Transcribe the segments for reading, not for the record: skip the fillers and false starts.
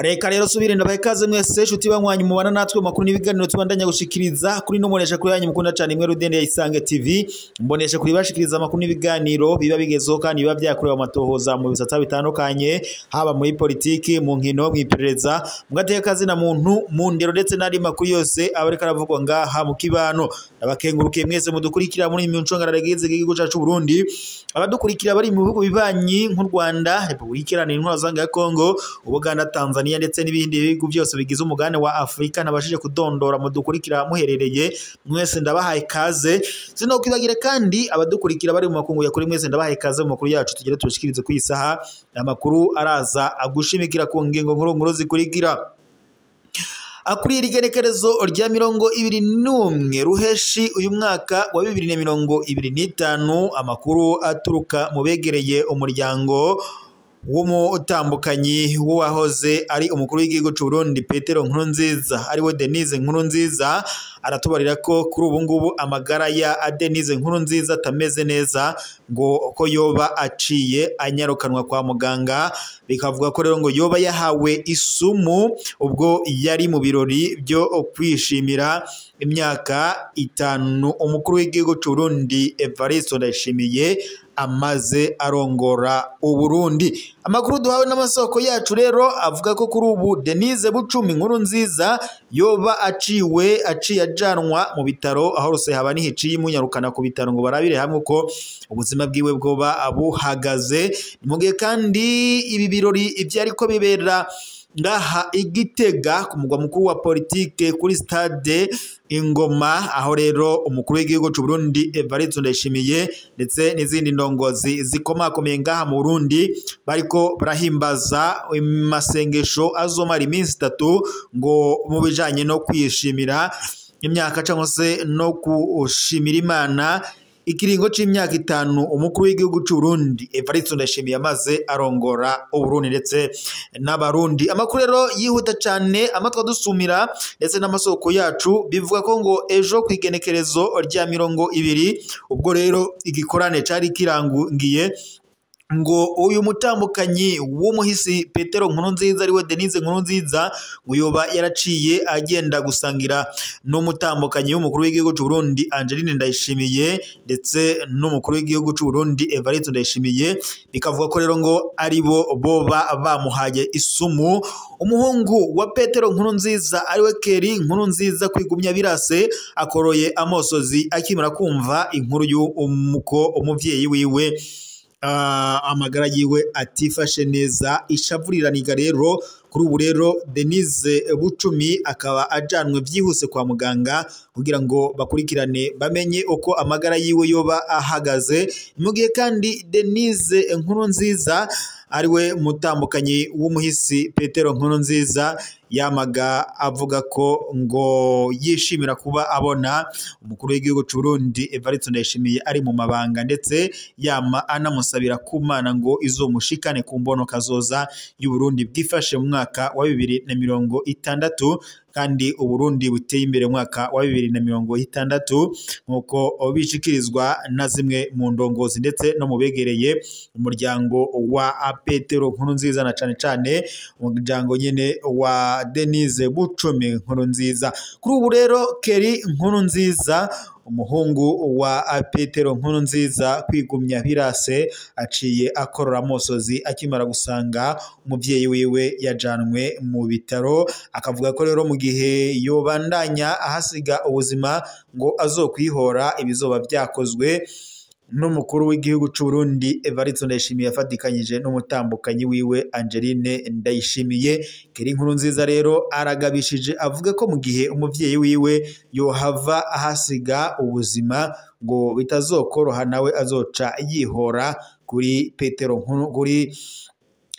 Reka rero subire ndabahe ikaze mwese shuti banywanyi mubana natwe makuru n'ibiganiro tubandanya gushikiriza kuri no munesha kuri yanyu mukunda cyane imwe rudende ya Isange TV. Mbonesha kuri bashikiriza amakuru n'ibiganiro biba bigezeho kandi biba byakorewe amatohoza mu bisata bitandukanye, haba muri politiki, mu nkino, mu iperereza, mu gateka na muntu, mu ndero ndetse n'andi makuru yose aba ariko aravugwa ngaha mu kibano. Ndabakengurukiye mwese mudukurikira muri imyuncongararagize igihugu cacu Burundi, abadukurikira bari mu bihugu bibanyi nk'u Rwanda, Republika Iharanira Intwaro Rusange ya Kongo, Ubuganda, Tanzania ndetse n'ibindi bihugu byose bigize umugabane wa Afrika nabashije kudondora mudukurikira muherereye mwese ndabahaye kaze. Sinokwibagira kandi abadukurikira bari mu makungu ya kuri mwese ndabahaye kaze mu makuru yacu tugere tubashikirize ku isaha. Amakuru araza agushimikira ku ngingo nkuru nkuru zikurikira. Akuri irigenekerezo rya 21 Ruheshi uyu mwaka wa 2025, amakuru aturuka mu begereye umuryango w'umutambukanyi w'uwahoze ari umukuru w'igihugu c'u Burundi Petero Nkurunziza ariwe Denise Nkurunziza, aratubarira ko kuri ubu ngubu amagara ya Denise Nkurunziza atameze neza, ngo ko yoba aciye anyarukanwa kwa muganga. Bikavuga ko rero ngo yoba yahawe isumu ubwo yari mu birori byo kwishimira imyaka 5 umukuru w'igihugu c'u Burundi Evariste Ndayishimiye amaze arongora Uburundi. Amakuru duhawe n'amasoko yacu rero avuga ko kuri ubu Denise Bucumi Nkurunziza yoba aciye ajanwa mu bitaro, aho rose haba nihiciye imunyarukana ku bitaro ngo barabire hamwe uko ubuzima bwiwe bwoba buhagaze. Mu gihe kandi ibi birori ivyariko bibera ngaha Igitega ku mugwa mukuru wa politike kuri stade Ingoma, aho rero umukuru w'igihugu c'u Burundi Evariste Ndayishimiye ndetse n'izindi ndongozi zikomakomeye ngaha mu Burundi bariko barahimbaza amasengesho azomara iminsi 3 ngo mu bijanye no kwishimira imyaka cyangwa se no kushimira Imana ikiringo c'imyaka 5 umukuru w'igihugu c'u Burundi Evariste Ndayishimiye amaze arongora Uburundi ndetse n'Abarundi. Amakuru rero yihuta cyane amatwa dusumira ndetse n'amasoko yacu bivuga ko ngo ejo kwigenekerezo rya 20 ubwo rero igikorane cari kirangiye, ngo uyu mutambukanyi w'umuhisi Petero Nkurunziza ariwe Denise Nkurunziza ngo yoba yaraciye agenda gusangira n'umutambukanyi w'umukuru w'igihugu c'u Burundi Angeline Ndayishimiye ndetse n'umukuru w'igihugu c'u Burundi Evariste Ndayishimiye. Bikavuga ko rero ngo aribo boba bamuhaye isumu. Umuhungu wa Petero Nkurunziza ariwe Keri Nkurunziza kwigumya birase akoroye amosozi akimara kumva inkuru y'umuko umuvyeyi wiwe amagara yiwe atifashe neza. Ishavuriraniga rero kuri ubu rero Denise Bucumi akaba ajanwe byihuse kwa muganga kugira ngo bakurikirane bamenye uko amagara yiwe yoba ahagaze. Mu gihe kandi Denise Nkurunziza ariwe mutambukanyi w'umuhisi Petero Nkurunziza yamaga avuga ko ngo yishimira kuba abona umukuru w'igihugu c'u Burundi Evariste Ndayishimiye ari mu mabanga, ndetse yama anamusabira kumana ngo izomushikane ku mbono kazoza y'u Burundi bwifashe mu mwaka wa 2060 kandi Uburundi buteye imbere mu mwaka wa 2060 nkuko bishikirizwa na zimwe mu ndongozi ndetse no mu begereye umuryango wa Petero Nkurunziza na cane cane umuryango nyene wa Denise Bucumi Nkurunziza. Kuri ubu rero Keri Nkurunziza umuhungu wa Petero Nkurunziza kwigumya birase aciye akorora amosozi akimara gusanga umuvyeyi wiwe yajanwe mu bitaro, akavuga ko rero mu gihe yobandanya ahasiga ubuzima ngo azokwihora ibizoba byakozwe n'umukuru w'igihugu c'u Burundi Evariste Ndayishimiye afatikanyije n'umutambukanyi wiwe Angeline Ndayishimiye. Keri Nkurunziza rero aragabishije avuga ko mu gihe umuvyeyi wiwe yohava ahasiga ubuzima ngo bitazokoroha nawe azoca yihora kuri Petero Nkuru kuri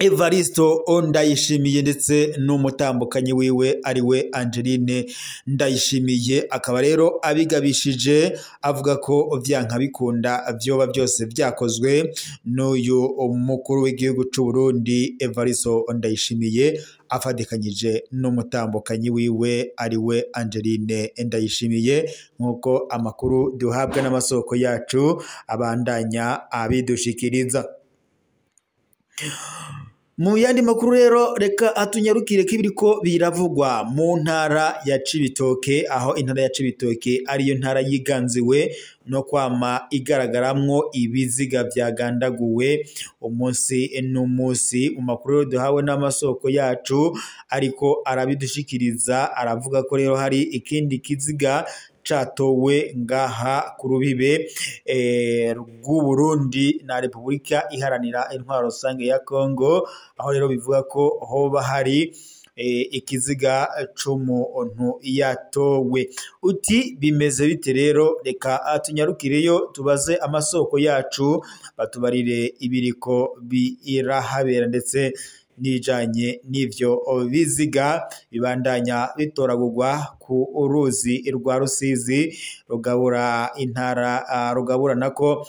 Evaristo Ndayishimiye ndetse n'umutambukanyi wiwe ariwe Angeline Ndayishimiye. Akaba rero abigabishije avuga ko vyanka bikunda vyoba byose vyakozwe n'uyu mukuru w'igihugu c'u Burundi Evaristo Ndayishimiye afatikanyije n'umutambukanyi wiwe ariwe Angeline Ndayishimiye, nk'uko amakuru duhabwa n'amasoko yacu abandanya abidushikiriza. Mu yandi makuru rero reka atunyarukire ko ibiriko biravugwa mu ntara ya Cibitoke, aho intara ya Cibitoke ariyo ntara yiganziwe no kwama igaragaramwo ibiziga vyagandaguwe umunsi n'umunsi. Mu makuru duhawe n'amasoko yacu ariko arabidushikiriza, aravuga ko rero hari ikindi kiziga catowe ngaha ku rubibe rw'u Burundi na Repubulika Iharanira Intwaro Rusange ya Kongo, aho rero bivuga ko hoba hari ikiziga c'umuntu yatowe. Uti bimeze bite rero? Reka tunyarukireyo tubaze amasoko yacu batubarire ibiriko birahabera ndetse nijanye n'ivyo biziga bibandanya bitoragurwa ku ruzi rwa Rusizi rugabura intara, rugabura nako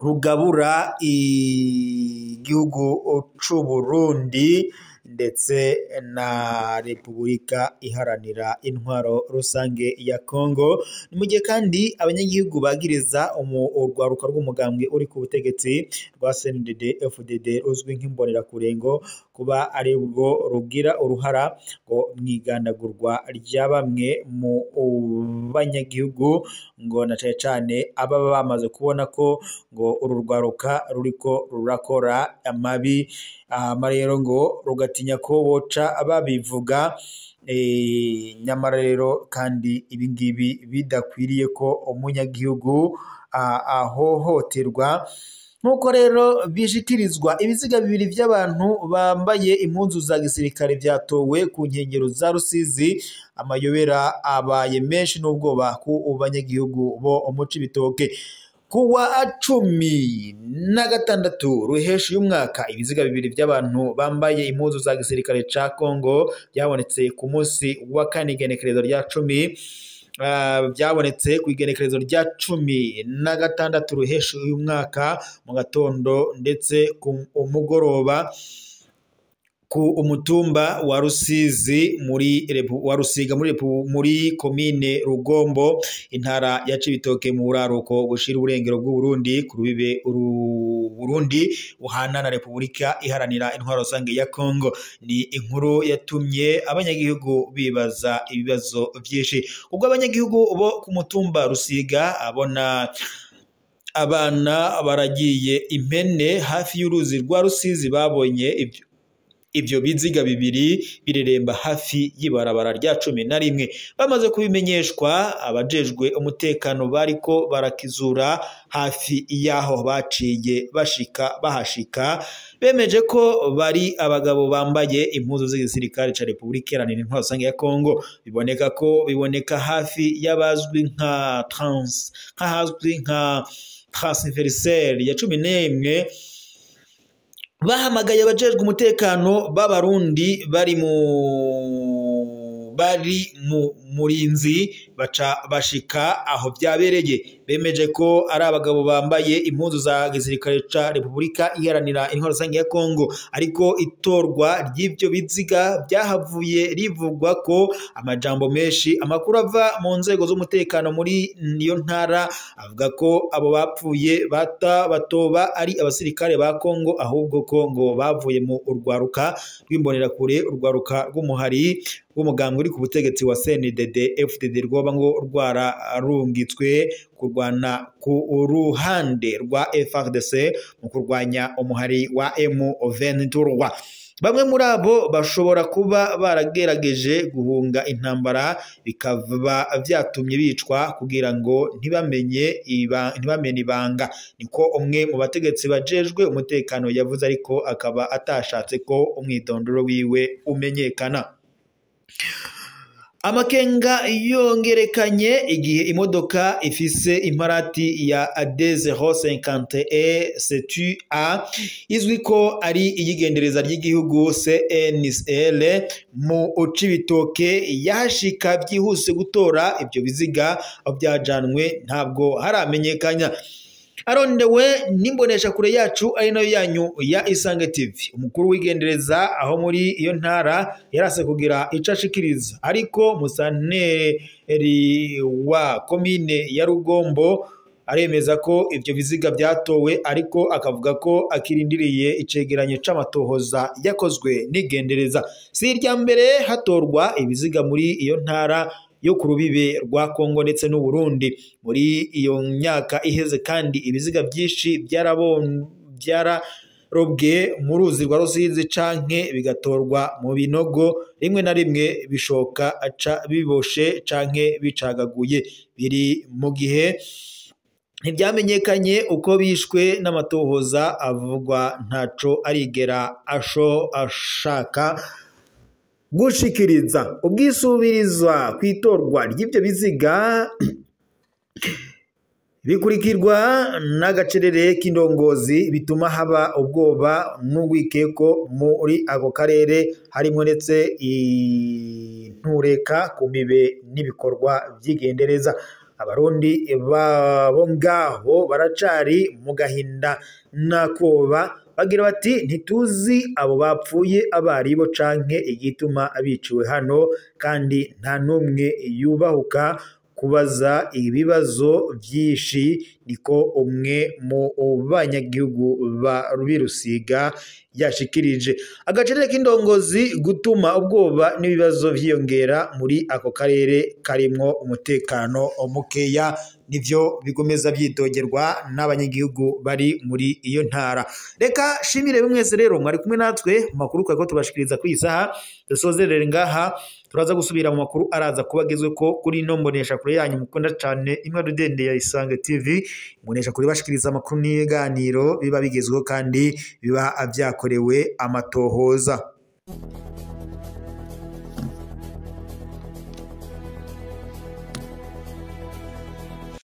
rugabura igihugu c'u Burundi ndetse na Repubulika Iharanira Intwaro Rusange ya Kongo. Ni mu gihe kandi abanyagihugu bagiriza urwaruka rw'umugambwe uri ku butegetsi rwa CNDD FDD ruzwi nk'imbonerakurengo kuba ari bwo rugira uruhara ngo mwigandagurwa rya bamwe mu banyagihugu, ngo na cane cane ababa bamaze kubona ko ngo uru rwaruka ruriko rurakora amabi, rero ngo rugatinya ko boca babivuga. Nyamara rero kandi ibingibi bidakwiriye ko umunyagihugu ahohoterwa. Nkuko rero bishikirizwa, ibiziga bibiri by'abantu bambaye impunzu za gisirikare vyatowe ku nkengero za Rusizi. Amayobera abaye menshi n'ubwoba ku banyagihugu bo mu Cibitoke. Kuwa 16 Ruheshi y'umwaka, ibiziga bibiri by'abantu bambaye impuzu za gisirikare ca Kongo byabonetse ku munsi wa kane igenekerezo rya 10, byabonetse ku igenekerezo rya 16 Ruheshi y'umwaka mu gatondo ndetse ku mugoroba ku umutumba wa Rusizi muri wa Rusiga muri komine Rugombo, intara ya Cibitoke mu buraruko bushira uburengero bw'u Burundi ku rubibe Burundi buhana na Repubulika Iharanira Intwaro Rusange ya Kongo. Ni inkuru yatumye abanyagihugu bibaza ibibazo vyinshi, ubwo abanyagihugu bo ku mutumba Rusiga abona abana baragiye impene hafi y'uruzi rwa Rusizi babonye ibyo biziga bibiri bireremba hafi y'ibarabara rya 11. Bamaze kubimenyeshwa, abajejwe umutekano bariko barakizura hafi yaho baciye bahashika, bemeje ko bari abagabo bambaye impuzu z'igisirikare ca Repubulika Iharanira Intwaro Rusange ya Kongo. Biboneka ko biboneka hafi y'abazwi nka nk'ahazwi nka transversale ya 11. Bahamagaye abajejwe umutekano b'abarundi bari mu murinzi, baca bashika aho byabereye, bemeje ko ari abagabo bambaye impuzu za gisirikare ca Repubulika Iharanira Intwaro Rusange ya Kongo. Ariko itorwa ry'ivyo biziga byahavuye rivugwa ko amajambo menshi. Amakuru ava mu nzego z'umutekano muri iyo ntara avuga ko abo bapfuye batoba ari abasirikare ba Kongo, ahubwo ko ngo bavuye mu urwaruka rw'imbonerakure, urwaruka rw'umuhari w'umugambwe uri ku butegetsi wa CNDD FDD rwoba ngo rwararungitswe kurwana ku ruhande rwa FARDC mu kurwanya umuhari wa M23. Bamwe muri abo bashobora kuba baragerageje guhunga intambara bikaba vyatumye bicwa kugira ngo ntibamenye ibanga, niko umwe mu bategetsi bajejwe umutekano yavuze, ariko akaba atashatse ko umwidondoro wiwe umenyekana. Amakenga yongerekanye igihe imodoka ifise imparati ya D051 CTA izwi ko ari iyigendereza ry'igihugu CNSL mu Cibitoke yahashika byihuse gutora ibyo biziga aho byajanwe ntabwo haramenyekanya. Arondewe n'imbonesha kure yacu ari nayo yanyu ya Isange TV, umukuru w'igendereza aho muri iyo ntara yarase kugira ico ashikiriza, ariko musanteri wa komine ya Rugombo aremeza ko ivyo biziga byatowe, ariko akavuga ko akirindiriye icegeranyo c'amatohoza yakozwe n'igendereza. Si irya mbere hatorwa ibiziga muri iyo ntara yo ku rubibe rwa Kongo ndetse n'u Burundi. Muri iyo myaka iheze kandi ibiziga byinshi byararobwe mu ruzi rwa Rusizi canke bigatorwa mu binogo, rimwe na rimwe bishoka aca biboshe canke bicagaguye. Biri mu gihe ntibyamenyekanye uko bishwe n'amatohoza avugwa ntaco arigera ashaka gushikiriza. Ubwisubirizwa kwitorwa ry'ibyo biziga bikurikirwa n'agacerere k'indongozi bituma haba ubwoba n'urwikeko muri ako karere, harimo ndetse intureka ku mibe n'ibikorwa by'igendereza. Abarundi babo ngaho baracari mu gahinda n'akoba, bagira bati ntituzi abo bapfuye abaribo canke igituma biciwe hano, kandi nta n'umwe yubahuka kubaza ibibazo byinshi, niko umwe mu banyagihugu ba Rusiga yashikirije. Agacerere k'indongozi gutuma ubwoba n'ibibazo vyiyongera muri ako karere karimwo umutekano mukeya, nivyo bigomeza vyidogerwa n'abanyagihugu bari muri iyo ntara. Reka shimire mwese rero mwari kumwe natwe mu makuru twari tubashikiriza kuri isaha. Dusozerere ngaha, turaza gusubira mu makuru araza kubagezwe ko kuri ino mbonesha kure yanyu mukunda cane imwe rudende ya Isange TV, imbonesha kure bashikiriza amakuru n'ibiganiro biba bigezweho kandi biba vyakorewe amatohoza.